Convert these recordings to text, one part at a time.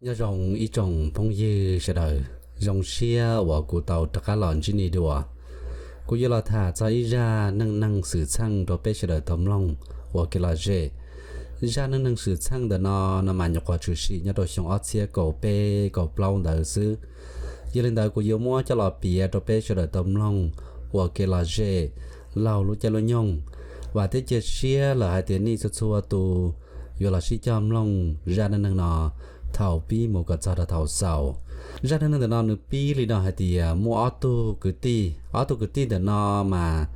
Nyob zoo ib tsoom phooj ywg sawv daws, zoo siab uas kuv tau rov qab los ntsib nej dua. Kuv yuav los tham txog ib zaj neej neeg xwm txheej rau peb sawv daws tau mloog ua kev lom zem. Zaj neej neeg xwm txheej ntawm no no mas nyuam qhuav tshwm sim nyob rau xyoo ob txhiab kaum peb kaum plaub ntawd xwb. Yog li ntawd kuv yuav muab coj los piav rau peb sawv daws tau mloog ua kev lom zem laug lub caij lub nyoog. Vam thiab cia siab lawm hais tias nej txhua txhua tus yuav los sib cog mloog zaj neej neeg no thaum pib mus kom txog rau thaum xaus. Zaj neej neeg ntawm no nws pib li no hais tias muaj ob tug kwv tij, ob tug kwv tij ntawm no mas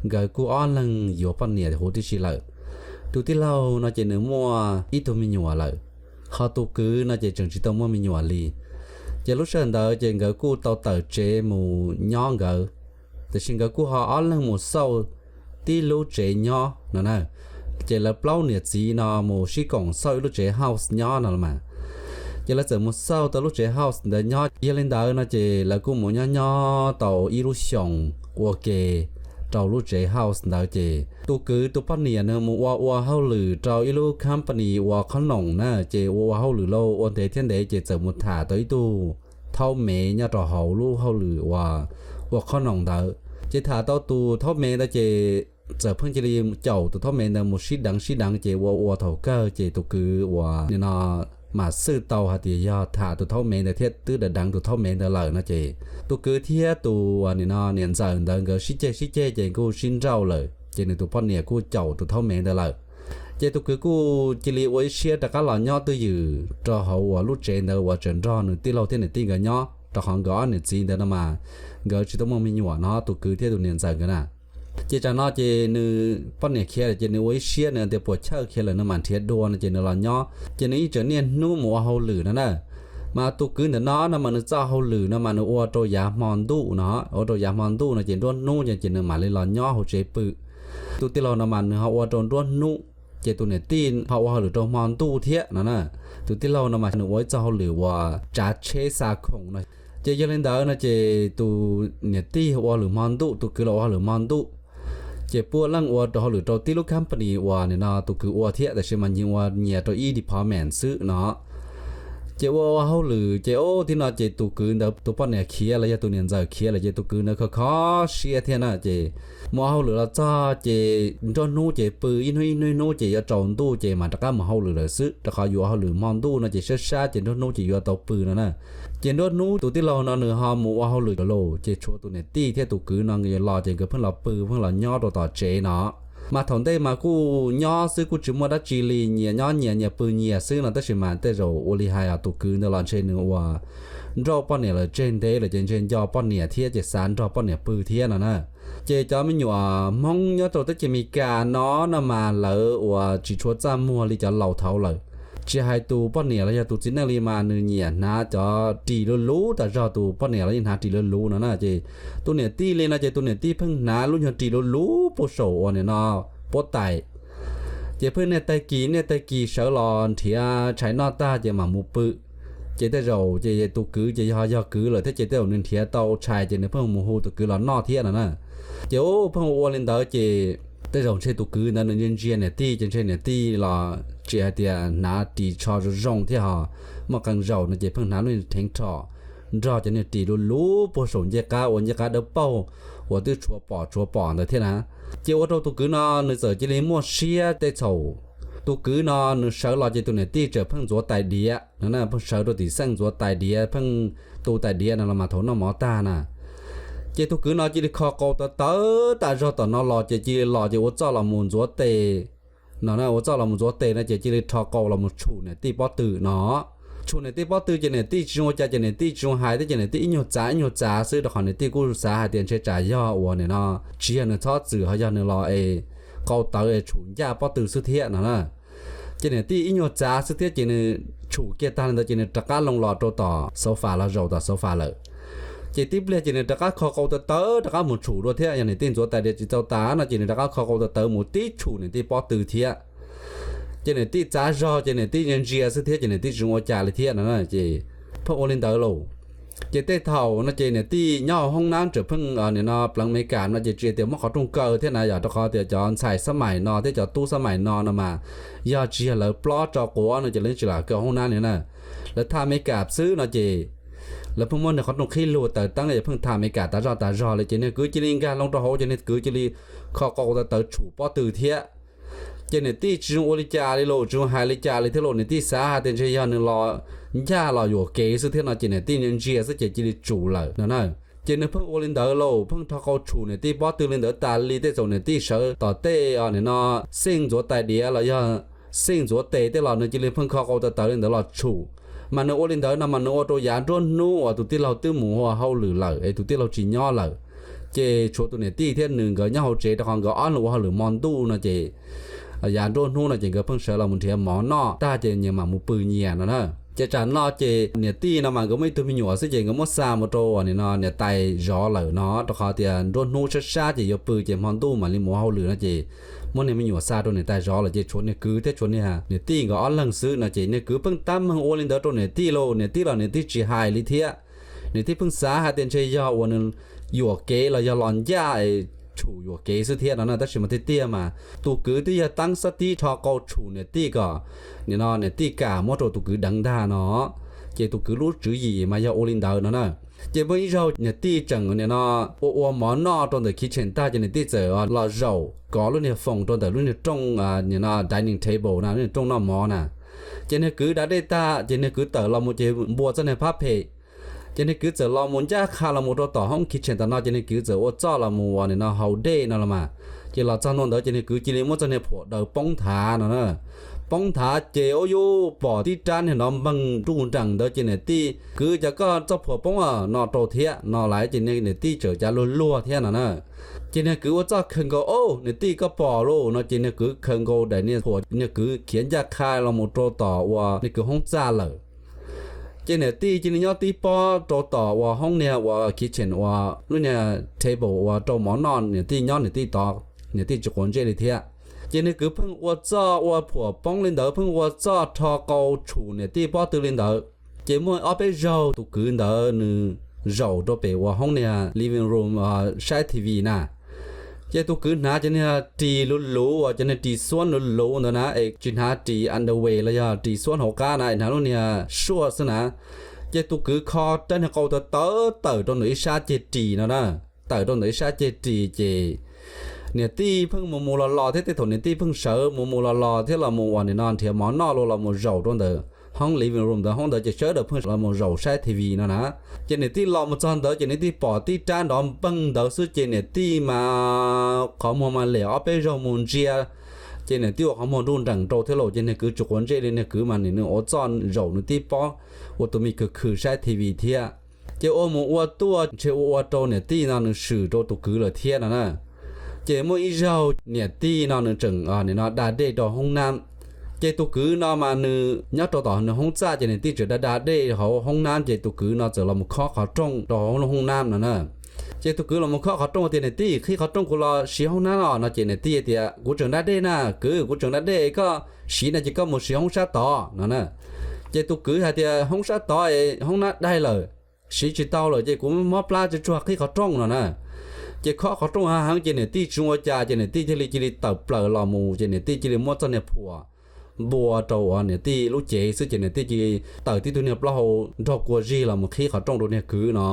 nkawd kuj ob leeg yuav poj niam huv tib si lawm. Tus tij laug no ces nws muaj ib tug me nyuam lawm, ho tus kwv no ces tseem tsis tau muaj me nyuam li. Ces lub sij hawm ntawd ces nkawd kuj tau tawm tsev mus nyob nkawd, tiam sis nkawd kuj ho ob leeg mus xauj tib lub tsev nyob no na. Ces lawv plaub niam txiv no mus sib koom xauj ib lub tsev house nyob no los mas. Ces lawv txawm mus xauj tau lub tsev house ntawd nyob. Yog li ntawd no ces lawv kuj mus nyob nyob tau ib lub xyoos ua ke rau lub tsev house ntawd ces tus kwv tus poj niam nws mus ua ua hauj lwm rau ib lub company ua qhob noom na. Ces ua ua hauj lwm lauj ua ntev thiab ntev ces txawm mus tham tau ib tug thaub mev nyob rau hauv lub hauj lwm uas ua qhob noom ntawd. Ces tham tau tus thaub mev ntawd ces txawm pheej cia li caum tus thaub mev ntawd mus sib deev sib deev ces ua ua thaum kawg ces tus kwv uas nim no mam xwj tau hais tias yog tham tus thaub mev ntawd thiab twb deev deev tus thaub mev ntawd lawm no ces tus kwv thiab tus uas nim no niam ntxawm ntawd nkawd sib ceg sib ceg ces kuj sib nrauj lawm ces nws tus poj niam kuj caum tus thaub mev ntawd lawm. Ces tus kwv kuj cia li ua ib siab rov qab los nyob twj ywm rau hauv uas lub tsev ntawd uas tseem nrog nws tij laug thiab niam tij nkawd nyob, rau qhov nkawd ob niam txiv ntawd no mas nkawd tsis tau muaj me nyuam no, tus kwv thiab tus niam ntxawm nkawd na. Ces tsam no ces nws poj niam khiav lawm ces nws ua ib siab nws tias puas chawj khiav lawm no mas nrhiav dua no ces nws los nyob. Ces nws yeej tseem niaj hnub mus ua hauj lwm no na. Mas tus kwv ntawm no no mas nws txoj hauj lwm no mas nws ua rau yav hmo ntuj no, ua rau yav hmo ntuj no ces nruab hnub ces nws mam li los nyob hauv tsev pw. Tus tij laug no mas nws ho ua rau nruab hnub, ces tus niam tij ho ua hauj lwm rau hmo ntuj thiab no na. Tus tij laug no mas nws ua ib txoj hauj lwm uas tsav tsheb xa khoom no. Ces yog li ntawd no ces tus niam tij ua hauj lwm hmo ntuj, tus kwv los ua hauj lwm hmo ntuj. Ces puav leej ua rau hauj lwm rau tib lub company uas nim no tus kwv ua thiab, tab sis mas nyias ua nyias rau ib department xwb no. Ces ua ua hauj lwm ces ub tib no ces tus kwv ntawd tus poj niam khiav los yog tus niam ntxawm khiav lawm ces tus kwv ntawd kho kho siab thiab na. Ces mus ua hauj lwm los txog ces nruab hnub ces pw ib hnub ib hnub ib hnub ces yuav tsaus ntuj ces mam rov qab mus hauj lwm lawm xwb, rau qhov yuav ua hauj lwm hmo ntuj no ces sab sab ces nruab hnub ces yuav tau pw no na. Ces nruab hnub tus tij laug no nws ho mus ua hauj lwm lawm lauj, ces tshuav tus niam tij thiab tus kwv no nkawd los ces nkawd pheej los pw pheej los nyob rau tom tsev no. Mas thaum ntej mas kuj nyob xwb kuj tsis muaj dab tsi li, nyias nyob nyias nyias pw nyias xwb no, tab sis mas tej zaum ua li hais os tus kwv ntawd los ntshe nws uas nrauj poj niam lawm tseg ntev lawm ces ntshe nco poj niam thiab ces xav nrog poj niam pw thiab no na. Ces cov me nyuam Hmoob nyob rau teb chaws Amelikas no no mas lawv uas tsis tshua txaj muag li cov laus thaud lawm. Tsis hais tus poj niam los yog tus txiv neej li mas nws nyiam hnav cov ris luv luv tas zog, tus poj niam los yeej hnav ris luv luv no na. Ces tus niam tij li no ces tus niam tij pheej hnav lub nyuag ris luv luv puag saum uas nim no puab tais. Ces pheej niaj tag kis niaj tag kis sawv los nrhiav tshais noj tag ces mam mus pw. Ces tej zaum ces tus kwv ces yog yog kwv lawm thiab ces tej zaum nws nrhiav tau tshais ces nws pheej mus hu tus kwv los noj thiab no na. Ces ub pheej ua ua li ntawd ces tej zaum ntshe tus kwv ntawd nws ntsia ntsia niam tij ces ntshe niam tij los tsis hais tias hnav ris tsho zoo zoo thiab ho muaj qee zaum no ces pheej hnav lub rheev rho nrog cov niag ris luv luv puag saum ncej qab ua ncej qab dawb paug uas twb tshuav pom tshuav pom ntawd thiab na. Ces ua rau tus kwv no nws txawm cia li muaj siab tej txhaum. Tus kwv no nws sawv los ces tus niam tij tseem pheej ntxuav tais diav no na, pheej sawv rau tim xeej ntxuav tais diav, pheej tu tais diav no los mas thaum noj mov tag na. Ces tus kwv no cia li kho qau tawv tawv tas zog tom no los ces cia li los ces ua txoj los mus ntxuav tes no na, ua txoj los mus ntxuav tes no ces cia li rho qau los mus tshum niam tij pob tw no. Tshum niam tij pob tw ces niam tij tsis zoo ua cas ces niam tij tsis zoo hais thiab ces niam tij ib nyuag txav ib nyuag txav xwb, rau qhov niam tij kuj xav hais tias ntshe tsam yog uas nim no tsis yog nws txhob txwm ho yog nws los es qau tawv es tshum ncaj pob tw xwb thiab no na. Ces niam tij ib nyuag txav xwb thiab ces nws tshum kiag tag li ntawd ces nws rov qab loo los rau tom sofa, los zaum tom sofa lawm. Ces tib pliag ces nws rov qab kho qau tawv tawv rov qab mus tshum dua thiab, yog niam tij ntxuav tais diav tsis tau tas no ces nws rov qab kho qau tawv tawv mus tib tshum niam tij pob tw thiab. Ces niam tij txav zog ces niam tij ntsia ntsia xwb thiab ces niam tij tsis zoo ua cas li thiab no na. Ces pheej ua li ntawd lauj. Ces tej thaum no ces niam tij nyob hauv hoob nab tseem pheej nim no pleev Amelikas no ces tsis tias muab qhov rooj kaw thiab na, yog rau qhov tias cov ntxhais xab maim no thiab cov tub xab maim no no mas yog tsis yog lawv plob tso quav no ces lawv tsis lam kaw hoob nab li na. lawv tham Amelikas xwb no ces lawv pheej muab nws qhov rooj qhib lug taws teeb es pheej tham Amelikas tas zog tas zog li ces niag kwv cia li nkag loo rau hauv ces niag kwv cia li kho qau taws taws tshum pob tw thiab. Ces niam tij tsis zoo ua li cas li los tsis zoo hais li cas li thiab los niam tij xav hais tias ntshe yog nws los ncaj los yuam kev xwb thiab no ces niam tij ntsia xwb ces cia li tsum lawm no na. Ces nws pheej ua li ntawd los pheej rho qau tshum niam tij pob tw li ntawd tas li tej txaus niam tij sawv tom tej nim no xeej ntxuav tais diav los yog xeej ntxuav tes tej los nws cia li pheej kho qau taws taws li ntawd los tshum. Mas nws ua li ntawd no mas nws ua rau yav nruab hnub uas tus tij laug twb mus ua hauj lwm lawm es tus tij laug tsis nyob lawm, ces tshuav tus niam tij thiab nws nkawd nyob hauv tsev rau qhov nkawd ob leeg ua hauj lwm hmo ntuj no ces yav nruab hnub no ces nkawd pheej sawv los mus nrhiav mov noj tag ces nyias mam mus pw nyias no na. Ces tsam no ces niam tij no mas nkawd muaj ib tug me nyuam xwb ces nkawd muab xa mus rau nim no niam tais zov lawm no rau qhov tias nruab hnub sab sab ces yuav pw ces hmo ntuj mam li mus ua hauj lwm no ces muab niag me nyuam xa rau niam tais zov lawm ces tshuav niag kwv thiab tshuav niag niam tij nkawd ob leeg xwb no ces niag kwv pheej tab meeg ua li ntawd rau niam tij los niam tij los niam tij tsis hais li thiab. Niam tij pheej xav hais tias ntshe yog uas nws yuam kev los yog los ncaj es tshum yuam kev xwb thiab no na tab sis mas tiag tiag mas tus kwv twb yog teeb xab tib rho qau tshum niam tij kom nim no niam tij kam muab rau tus kwv deev ntag no. Ces tus kwv lub tswv yim mas yog ua li ntawd no na. Ces muaj ib zaug niam tij tseem nim no ua ua mov noj rau ntawm kitchen tag ces niam tij txawm los zaum kov lub niag foos rau ntawm lub niag rooj nim no dining table na lub niag rooj noj mov na. Ces niag kwv da dej tag ces niag kwv tawm los mus ces npua txoj niag phab phem. Ces niag kwv txawm los mus ncaj qha los mus rau tom hoob kitchen tom no ces niag kwv txawm ua txoj los mus uas nim no haus dej no los mas. Ces los txog ntua ntawd ces niag kwv cia li muab txoj niag phuam daws poob nthav no na. Poob nthav ces ua yuj pom tib rab niag nrov npeeg nruj nreem ntawd ces niam tij, kwv cas koj txoj phuam poob no rau thiab no lawm ces niag niam tij txawm cav luag luag thiab no na. Ces niag kwv ua txoj khaws nkaus, Au, niam tij koj pom lauj no ces niag kwv khaws nkaus daim niag phuam niag kwv khiav ncaj qha los mus rau tom uas niag kwv hoob txaj lawm. Ces niam tij cia li nyob tib pob rau tom uas hoob niag uas kitchen uas lub niag table uas rau mov noj niam tij nyob niam tij tod, niam tij tsis quav ntsej li thiab. Ces niag kwv pheej ua txoj ua phuam poob li ntawd pheej ua txoj rho qau tshum niam tij pob tw li ntawd. Ces muaj ob peb zaug tus kwv ntawd nws zaum rau pem uas hoob niag living room saib T V na. Ces tus kwv hnav cov niag ris luv luv uas cov niag ris xuab luv luv ntawd na es tsis hnav ris underwear los yog ris xuab hauv qab na es hnav lub niag suaj xwb na. Ces tus kwv kho rab niag qau tawv tawm rau ntawm ib sab ceg ris no na, tawm rau ntawm ib sab ceg ris ces niam tij pheej mus mus los los thiab tej thaum niam tij pheej sawv mus mus los los thiab los mus uas nim no nrhiav mov noj los los mus zaum rau ntawm hoob living room ntawd hoob ntawd ces sawv daws pheej los mus zaum saib T V no na. Ces niam tij los mus txog ntawd ces niam tij pom tib rab nrov npeeg ntawd xwb ces niam tij mas qhov muag mas lem ob peb zaug mus ntsia. Ces niam tij ua qhov muag nruj nreem rau thiab lauj ces niag kwv tsis quav ntsej li niag kwv mas nim nws ua txoj zaum nws tib pob ua tus me khwv khwv saib T V thiab. Ces ua mus ua tuaj ntshe ua ua rau niam tij no nws swm rau tus kwv lawm thiab no na. Ces muaj ib zaug niam tij no nws tseem nim no da dej rau hoob nab. Ces tus kwv no mas nws nyob rau tom nws hoob txaj ces niam tij tseem da da dej hauv hoob nab ces tus kwv no txawm los mus khob qhov rooj rau hauv hoob nab no na. Ces tus kwv los mus khob qhov rooj tias niam tij qhib qhov rooj kuv los siv hoob nab no no ces niam tij tias kuv tseem da dej na kwv, kuv tseem da dej koj siv no ces koj mus siv hoob sab tod no na. Ces tus kwv hais tias hoob sab tod hoob nab daig lawm, siv tsis tau lawm ces kuv mob plab tsuag tsuag qhib qhov rooj no na. Ces khob qhov rooj heev heev ces niam tij tsis ua cas ces niam tij thiaj li cia li tawm plaws los mus ces niam tij cia li muab txoj niag phuam npua rau uas niam tij lub cev xwb ces niam tij cia li tawm tib tug niag plaub hau nrog kua zig los mus qhib qhov rooj rau niag kwv no.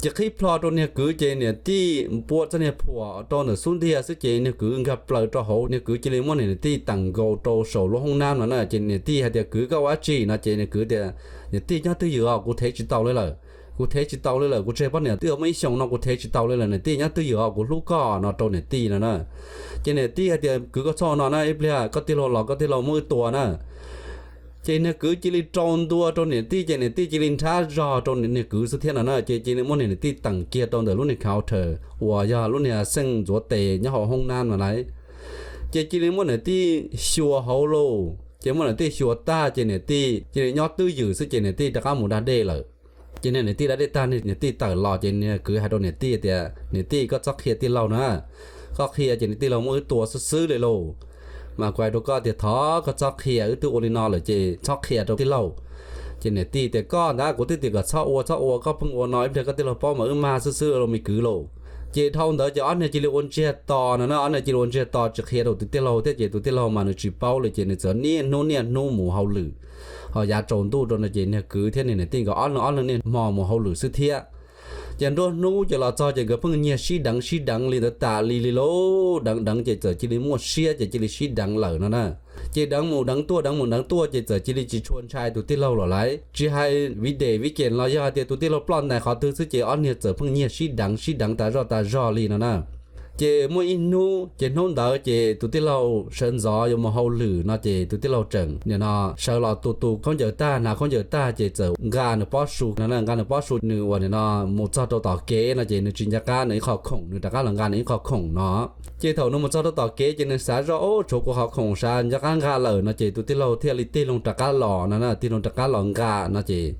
Ces qhib plho rau niag kwv ces niam tij npua txoj niag phuam rau ntawm xub ntiag xwb ces niag kwv nkag plaws rau hauv, niag kwv cia li muab niam tij teem nkaus rau saum lub hoob nab no na. Ces niam tij hais tias kwv koj ua dab tsi no ces niag kwv tias niam tij nyob twj ywm os, kuv thev tsis tau li lawm, kuv thev tsis tau li lawm, kuv tseg poj niam twb muaj ib xyoos no kuv thev tsis tau li lawm, niam tij nyob twj ywm os, kuv hlub koj no rau niam tij no na. Ces niam tij hais tias kwv koj txhob ua no na, ib pliag koj tij laug los koj tij laug muab wb tua na. Ces niag kwv cia li rau ntua rau niam tij ces niam tij cia li nrhab zog rau niag kwv xwb thiab no na. Ces cia li muab niam tij teem kiag rau ntawm lub niag counter uas yog lub niag xeej ntxuav tes nyob hauv hoob nab no lauj. Ces cia li muab niam tij xyuas hauv lauj, ces muab niam tij xyuas tag ces niam tij cia li nyob twj ywm xwb ces niam tij rov qab mus da dej lawm. Ces niag niam tij da dej tag niag niam tij tawm los ces niag kwv hais rau niam tij tias niam tij koj txhob qhia tij laug na, koj qhia ces niag tij laug muab wb tua xwb xwb li lauj. Mas kuv hais rau koj tias thov koj txhob qhia, wb twb ua li no lawm ces txhob qhia rau tij laug. Ces niam tij tias koj ntag, kuv twb tias kom txhob ua txhob ua, koj pheej ua no ib pliag koj tij laug paub mas wb mag xwb xwb lauj me kwv lauj. Ces dhau ntawd ces ob niag cia li ua ntsiag to no na, ob niag cia li ua ntsiag to tsis qhia rau tus tij laug thiab ces tus tij laug mas nws tsis paub li ces nws txawm niaj hnub niaj hnub mus hauj lwm. Ho yav tsaus ntuj rau no ces niag kwv thiab niag niam tij nkawd ob leeg ob leeg niaj hmo mus hauj lwm xwb thiab. Ces nruab hnub ces los txog ces nkawd pheej nyiag sib deev sib deev li ntawd tas li li lauj, deev deev ces txawm cia li muaj siab ces cia li sib deev lawm no na. Ces deev mus deev tuaj deev mus deev tuaj ces txawm cia li tsis tshua ntshai tus tij laug lawm lauj. Tsis hais viv dej viv kem los yog hais tias tus tij laug ploj ntais qhov twg xwb ces ob niag txawm pheej nyiag sib deev sib deev tas zog tas zog li no na. Ces muaj ib hnub ces hnub ntawd ces tus tij laug sawv ntxov yuav mus hauj lwm no ces tus tij laug tseem nim no sawv los tu tu khaub ncaws tag, hnav khaub ncaws tag ces txawm nqa nws pob su no na, nqa nws pob su nws uas nim no mus txog rau tom kev no ces nws tsis nco qab nws ib qho khoom, nws rov qab los nqa nws ib qho khoom no. Ces thaum nws mus txog rau tom kev ces nws xav zoj, Ub, tshuav kuv qhov khoom sav nco qab nqa lawm no ces tus tij laug thiaj li tig loo rov qab los no na, tig loo rov qab los nqa no ces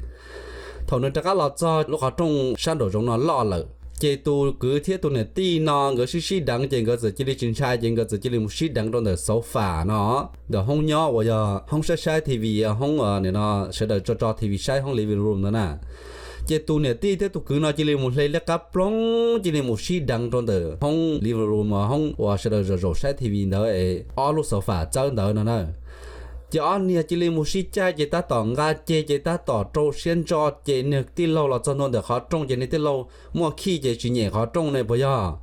thaum nws rov qab los txog lub qhov rooj sab nraum zoov no loj lawm ces tus kwv thiab tus niam tij no nkawd sib sib deev ces nkawd txawm cia li tsis ntshai ces nkawd txawm cia li mus sib deev rau ntawm sofa no, ntawm hoob nyob uas yog hoob saib saib T V, hoob nim no sawv daws tso tso T V saib, hoob living room ntawd na. Ces tus niam tij thiab tus kwv no cia li mus hle liab qab ploog cia li mus sib deev rau ntawm hoob living room, hoob uas sawv daws zaum zaum saib T V ntawd es ob lub sofa txawb ntawd no na. Ces ob niag cia li mus sib caij ces tab tom nqa ceg ces tab tom rau siab ntso ces niag tij laug los txog ntua ntawm qhov rooj ces niag tij laug muaj khij ces tsis nyem qhov rooj ne puas yog.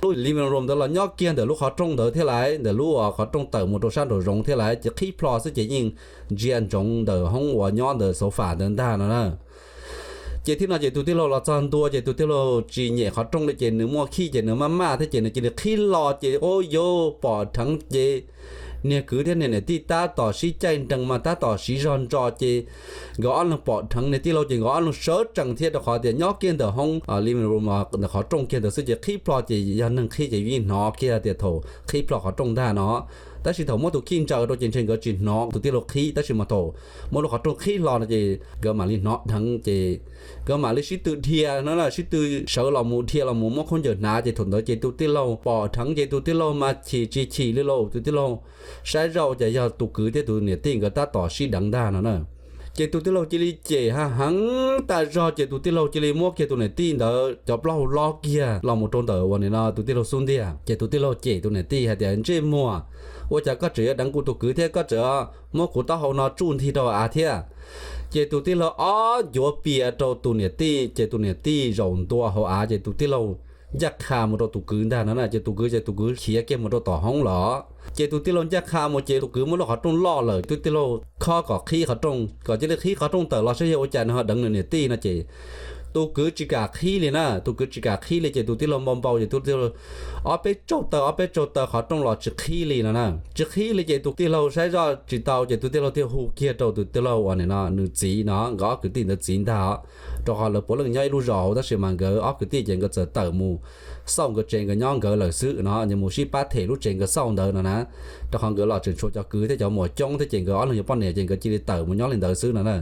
Lub living room ntawd los nyob kiag ntawm lub qhov rooj ntawd thiab lauj, ntawm lub uas qhov rooj tawm mus rau sab nraum zoov thiab lauj, ces qhib plho xwb ces yeej ntsia ntsoov ntawm hoob uas nyob ntawm sofa ntawd ntag no na. Ces thiab no ces tus tij laug los txog ntua ces tus tij laug tsis nyem qhov rooj li ces nws muaj khij ces nws maj maj thiab ces nws cia li qhib los ces ua yuav pom dheev ces niag kwv thiab niag niam tij tab tom sib caij nrees mas tab tom siv zog ntso ces nkawd ob leeg pom dheev niag tij laug ces nkawd ob leeg sawv tsees thiab rau qhov tias nyob kiag ntawm hoob living room ntawm qhov rooj kiag ntawd xwb ces qhib plho ces yog neeg qhib ces yeej hnov kiag tias thaum qhib plho qhov rooj ntag no. Tab sis thaum muab tus khij ntsaws rau ces ntshe nkawd tsis hnov tus tij laug qhib, tab sis mas thaum muab lub qhov rooj qhib hlo no ces nkawd mam li hnov dheev ces nkawd mam li sib tw dhia no, sib tw sawv los mus dhia los mus muab khaub ncaws hnav ces thaum ntawd ces tus tij laug pom dheev ces tus tij laug mas chim tsis chim li lauj, tus tij laug saib zoj ua cas yog tus kwv thiab tus niam tij nkawd tab tom sib deev ntag no na. Ces tus tij laug cia li cem ha heev tas zog ces tus tij laug cia li muab kiag tus niam tij ntawd cov plaub hau lob kiag los mus rau ntawm uas nim no tus tij laug xub ntiag ces tus tij laug cem tus niam tij hais tias, Ntsej muag, ua cas koj tseem yuav deev kuv tus kwv thiab koj tseem muab kuv taub hau no tsuj nthi rau av thiab? Ces tus tij laug ob ncuav pias rau tus niam tij ces tus niam tij zaum ntua hauv av ces tus tij laug ncaj qha mus rau tus kwv ntag no na, ces tus kwv ces tus kwv khiav kiag mus rau tom hoob los. Ces tus tij laug ncaj qha mus ces tus kwv muab lub qhov rooj loj lawm, tus tij laug khob kom qhib qhov rooj, kom cia li qhib qhov rooj tawm los saib yog ua cas nws ho deev nws niam tij no ces tus kwv tsis kam qhib li na, tus kwv tsis kam qhib li ces tus tij laug npau npau ces tus tij laug ob peb tsaug taw ob peb tsaug taw qhov rooj los tsis qhib li no na. Tsis qhib li ces tus tij laug saib zoj tsis tau ces tus tij laug thiaj hu kiag rau tus tij laug uas nim no nws txiv no, nkawd ob kwv tij ntawd txiv ntag os, rau qhov lawv puav leej nyob ib lub zos hauv tab sis mas nkawd ob kwv tij ces nkawd txawm tawm mus xauj nkawd tsev nkawd nyob nkawd lawm xwb no, mus sib pab them lub tsev nkawd xauj ntawd no na. Rau qhov nkawd los tseem tshuav cov kwv thiab cov muam coob thiab ces nkawd ob leeg yuav poj niam ces nkawd cia li tawm mus nyob li ntawd xwb no na.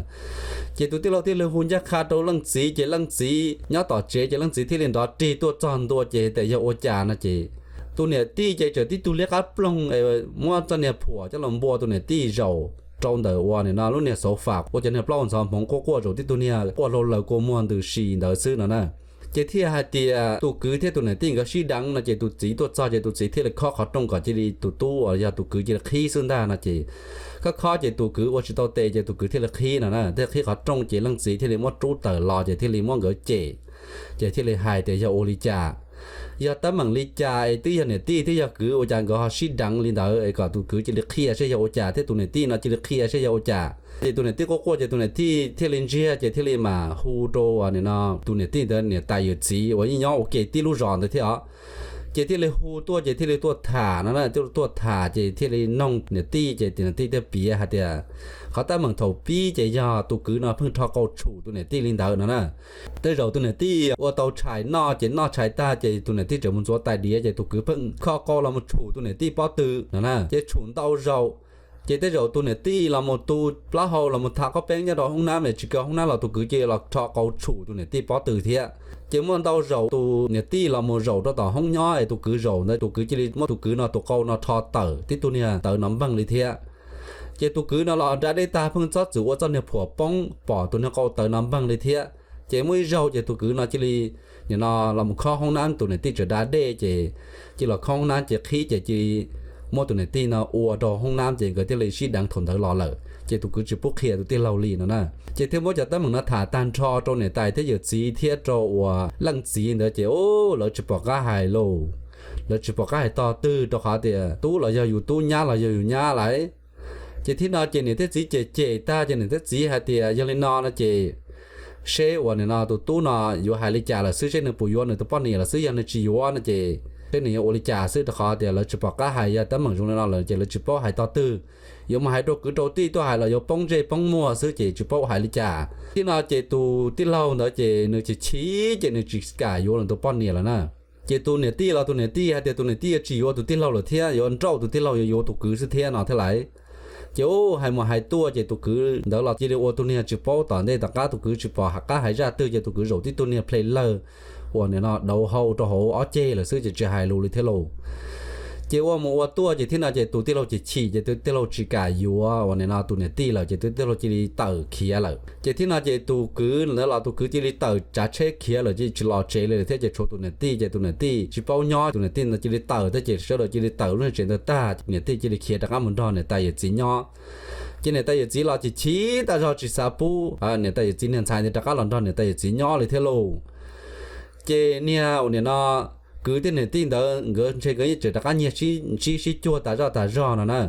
Ces tus tij laug thiaj li hu ncaj qha rau leej txiv ces leej txiv nyob tom tsev ces leej txiv thiaj li nrov rig tuaj txog ntua ces tias yog ua cas no ces tus niam tij ces tseem tib tug liab qab ploog es muab txoj niag phuam coj los npua tus niam tij zaum rau ntawm uas nim no lub niag sofa ua cov niag plaub ntxhov hmoov quaj quaj zaum tib tug niag quaj hlau laws kua muag ntws si ntawd xwb no na. Ces thiaj hais tias tus kwv thiab tus niam tij nkawd sib deev no ces tus txiv tuaj txog ces tus txiv thiaj li khob qhov rooj kom cia li tus tub uas yog tus kwv cia li qhib xwb ntag no ces khob khob ces tus kwv ua tsis tau tes ces tus kwv thiaj li qhib no na, thiaj qhib qhov rooj ces leej txiv thiaj li muab rub tawm los ces thiaj li muab nkawd cem, ces thiaj li hais tias yog ua li cas, yog teeb meem li cas es twb yog niam tij twb yog kwv ua cas nkawd ho sib deev li ntawd es kom tus kwv cia li qhia saib yog ua cas thiab tus niam tij no cia li qhia saib yog ua cas. Ces tus niam tij quaj quaj ces tus niam tij thiaj li ntsiag ces thiaj li mam hu rau uas nim no tus niam tij ntawd niam tais yawm txiv uas yeej nyob ua ke tib lub zos ntawd thiab os. Ces thiaj li hu tuaj ces thiaj li tuaj tham no na, tuaj tham ces thiaj li noog niam tij ces niam tij thiaj piav hais tias qhov teeb meem thaum pib ces yog tus kwv no pheej rho qau tshum tus niam tij li ntawd no na. Tej zaum tus niam tij ua tau tshais noj ces noj tshais tag ces tus niam tij tseem mus ntxuav tais diav ces tus kwv pheej kho qau los mus tshum tus niam tij pob tw no na, ces tshum ntau zaus. Ces tej zaum tus niam tij los mus tu plaub hau los mus tha qaub peeb nyob rau hoob nab es tsis kaw hoob nab los tus kwv cia li los rho qau tshum tus niam tij pob tw thiab. Ces muaj ntau zaus tus niam tij los mus zaum rau tom hoob nyob es tus kwv zaum ntawd tus kwv cia li muab tus kwv no tus qau no rho tawm tib tug niag tawv no npeeg li thiab. Ces tus kwv no los nra dej tag pheej txhob txwm ua txoj niag phuam poob pom tus niag qau tawv no npeeg li thiab. Ces muaj ib zaug ces tus kwv no cia li nim no los mus khob hoob nab, tus niam tij tseem da dej ces cia li los khob hoob nab ces qhib ces cia li muab tus niam tij no ua rau hoob nab ces nkawd thiaj li sib deev thaum ntawd los lawm. Ces tus kwv tsis pub qhia tus tij laug li no na. Ces thiaj muab cov teeb meem no tham tag nrho rau niam tais thiab yawm txiv thiab rau uas leej txiv ntawd ces lawv tsis pom qab hais lauj. Lawv tsis pom qab hais tog twg rau qhov tias tub los yog yus tub, nyab los yog yus nyab lawm. Ces thiab no ces niam thiab txiv cem cem tag ces niam thiab txiv hais tias yog li no no ces seb uas nim no tus tub no yuav hais li cas lawm xwb, seb nws puas yuav nws tus poj niam lawm xwb, yog nws tsis yuav no ces seb nws yuav ua li cas xwb, rau qhov tias lawv tsis pom qab hais yog teeb meem zoo li no lawm ces lawv tsis paub hais tog twg. Yuav mus hais rau kwv rau tij tuaj hais los yuav poob ntsej poob muag xwb ces tsis paub hais li cas. Thiab no ces tus tij laug ntawd ces nws chim chim ces nws tsis kam yuav nws tus poj niam lawm na. Ces tus niam tij los tus niam tij hais tias tus niam tij yuav tsis yuav tus tij laug lawm thiab yuav nrauj tus tij laug, yuav yuav tus kwv xwb thiab no thiab lawm. Ces hais mus hais tuaj ces tus kwv ntawd los cia li ua tus niag tsis paub, tom ntej tom qab tus kwv tsis pom qab hais zaj twg ces tus kwv zaum tib tug niag ple lawg uas nim no dauv hau rau hauv ob ceg lawm xwb ces tsis hais lus li thiab lauj. Ces ua mus ua tuaj ces thiab no ces tus tij laug chim chim ces tus tij laug tsis kam yuav uas nim no tus niam tij lawm ces tus tij laug cia li tawm khiav lawm. Ces thiab no ces tus kwv ntawd los tus kwv cia li tawm tsav tsheb khiav lawm ces tsis los tsev li lawm thiab ces tshuav tus niam tij ces tus niam tij tsis paub nyob, tus niam tij ntawd cia li tawm thiab ces sawv daws cia li tawm lub niag tsev ntawd tag, niam tij cia li khiav rov qab mus nrog niam tais yawm txiv nyob. Ces niam tais yawm txiv los chim chim tas zog tsis xav pub niam tais yawm txiv niag ntxhais ntawd rov qab los nrog niam tais yawm txiv nyob li thiab lauj. Ces niag uas nim no kwv thiab niam tij ntawd nkawd ntshe nkawd yeej tseem rov qab nyiag sib ntsib sib cuag tas zoj tas zog no na.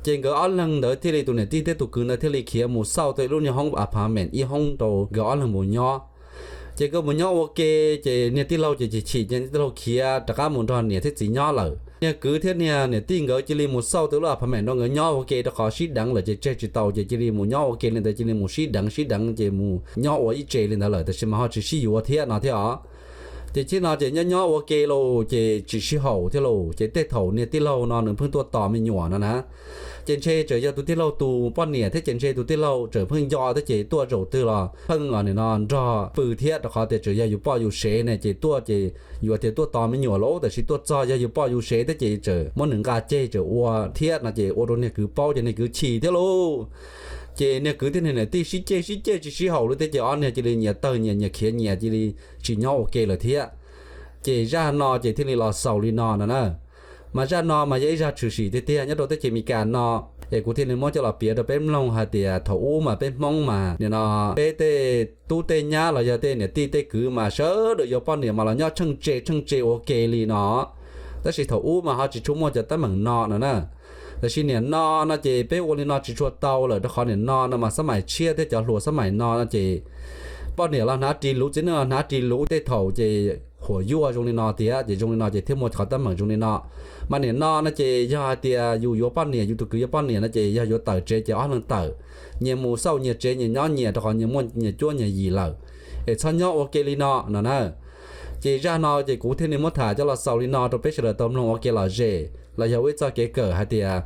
Ces nkawd ob leeg ntawd thiaj li, tus niam tij thiab tus kwv ntawd thiaj li khiav mus xauj tau ib lub niag hoob apartment ib hoob rau nkawd ob leeg mus nyob. Ces nkawd mus nyob ua ke, ces niag tij laug ces chim chim ces niag tij laug khiav rov qab mus nrog niam thiab txiv nyob lawm. Niag kwv thiab niag niam tij nkawd cia li mus xauj tau lub apartment rau nkawd nyob ua ke rau qhov sib deev lawm ces tseg tsis tau ces cia li mus nyob ua ke li ntawd, cia li mus sib deev sib deev ces mus nyob ua ib tse li ntawd lawm tab sis mas ho tsis sib yuav thiab no thiab os. Ces thiab no ces nyob nyob ua ke lauj ces tsis sib haum thiab lauj. Ces tej thaum niag tij laug no nws pheej tuaj tos me nyuam no na. Ces ntshe txawm yog tus tij laug tus poj niam thiab ces ntshe tus tij laug txawm pheej nco thiab ces tuaj zaum twg los pheej nim no nrog pw thiab rau qhov tias txawm yog yus poj yus sev ne ces tuaj ces yuav tias tuaj tos me nyuam lauj, tab sis tuaj txog yog yus poj yus sev thiab ces txawm muab nws nqa ceg txawm ua thiab no ces ua rau niag kwv paub ces niag kwv chim thiab lauj. Ces niag kwv thiab niag niam tij sib ceg sib ceg tsis sib haum li thiab ces ob niag cia li nyias tawg nyias, nyias khiav nyias, cia li tsis nyob ua ke lawm thiab. Ces zaj no ces thiaj li los xaus li no no na. Mas zaj no mas yog ib zaj tshwm sim tiag tiag nyob rau teb chaws Amelikas no, es kuv thiaj li muab coj los piav rau peb mloog hais tias thaum ub mas peb Hmoob mas nim no peb tej tub tej nyab los yog tej niam tij tej kwv mas sawv daws yuav poj niam mas los nyob tsheej tse tsheej tse ua ke li no. Tab sis thaum ub mas ho tsis tshua muaj cov teeb meem no no na. Tab sis nim no no ces peb ua li no tsis tshua tau lawm rau qhov nim no no mas xab maim tshiab thiab cov hluas xab maim no no ces poj niam los hnav ris luv, txiv neej los hnav ris luv, tej thaum ces huam yuaj zoo li no tiag ces zoo li no ces thiaj muaj qhov teeb meem zoo li no. Mas nim no no ces yog hais tias yus yuav poj niam, yus tus kwv yuav poj niam no ces yog yuav tawm tsev ces ob leeg tawm, nyias mus xauj nyias tsev nyias nyob nyias rau qhov nyias muaj nyias cuab nyias yim lawm, es txhob nyob ua ke li no no na. Ces zaj no ces kuv thiaj li muab tham coj los xaus li no rau peb sawv daws tau mloog ua ke lom zem los yog ua ib txoj kev kawm hais tias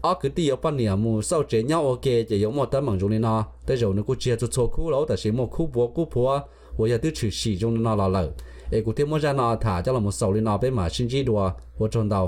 ob kwv tij yuav poj niam mus xauj tsev nyob ua ke ces yuav muaj teeb meem zoo li no. Tej zaum nws kuj tsis yog txhua txhua khub los tab sis muaj khub puav khub phuav uas yog twb tshwm sim zoo li no los lawm. Es kuv thiaj muab zaj no tham coj los mus xaus li no, peb mam sib ntsib dua, ua tsaug ntau.